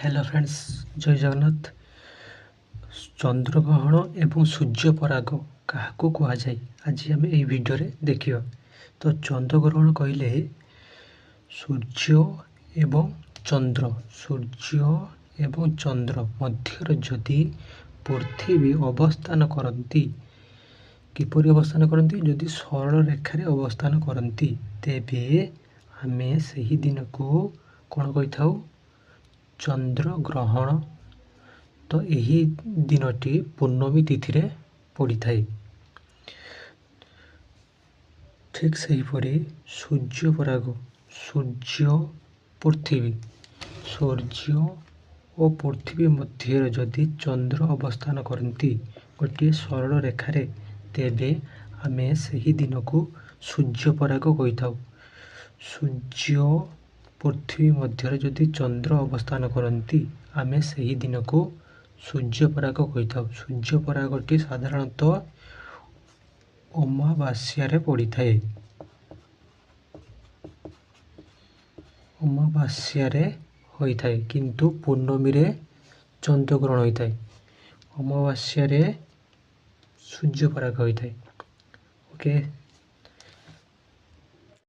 Hello friends, ଜୟ ଜଗନ୍ନାଥ। ଚନ୍ଦ୍ରଗ୍ରହଣ ଏବଂ ସୂର୍ଯ୍ୟପରାଗ କାହାକୁ କୁହାଯାଏ, ଆଜି ଆମେ ଏହି ଭିଡ଼ିଓରେ ଦେଖିବା। ତ ଚନ୍ଦ୍ରଗ୍ରହଣ କହିଲେ ସୂର୍ଯ୍ୟ ଏବଂ ଚନ୍ଦ୍ର, ସୂର୍ଯ୍ୟ ଏବଂ ଚନ୍ଦ୍ର ମଧ୍ୟରେ ଯଦି ପୃଥିବୀ ଅବସ୍ଥାନ କରନ୍ତି, କିପରି ଅବସ୍ଥାନ କରନ୍ତି? ଯଦି ସରଳ ରେଖାରେ ଅବସ୍ଥାନ କରନ୍ତି, ତେବେ ଆମେ ସେହି ଦିନକୁ କ'ଣ କହିଥାଉ? ଚନ୍ଦ୍ରଗ୍ରହଣ। ତ ଏହି ଦିନଟି ପୂର୍ଣ୍ଣମୀ ତିଥିରେ ପଡ଼ିଥାଏ। ଠିକ୍ ସେହିପରି ସୂର୍ଯ୍ୟପରାଗ, ସୂର୍ଯ୍ୟ ପୃଥିବୀ, ସୂର୍ଯ୍ୟ ଓ ପୃଥିବୀ ମଧ୍ୟରେ ଯଦି ଚନ୍ଦ୍ର ଅବସ୍ଥାନ କରନ୍ତି ଗୋଟିଏ ସରଳ ରେଖାରେ, ତେବେ ଆମେ ସେହି ଦିନକୁ ସୂର୍ଯ୍ୟପରାଗ କହିଥାଉ। ସୂର୍ଯ୍ୟ ପୃଥିବୀ ମଧ୍ୟରେ ଯଦି ଚନ୍ଦ୍ର ଅବସ୍ଥାନ କରନ୍ତି, ଆମେ ସେହି ଦିନକୁ ସୂର୍ଯ୍ୟପରାଗ କହିଥାଉ। ସୂର୍ଯ୍ୟପରାଗଟି ସାଧାରଣତଃ ଅମାବାସ୍ୟାରେ ପଡ଼ିଥାଏ, ଅମାବାସ୍ୟାରେ ହୋଇଥାଏ, କିନ୍ତୁ ପୂର୍ଣ୍ଣମୀରେ ଚନ୍ଦ୍ରଗ୍ରହଣ ହୋଇଥାଏ। ଅମାବାସ୍ୟାରେ ସୂର୍ଯ୍ୟପରାଗ ହୋଇଥାଏ। ଓକେ।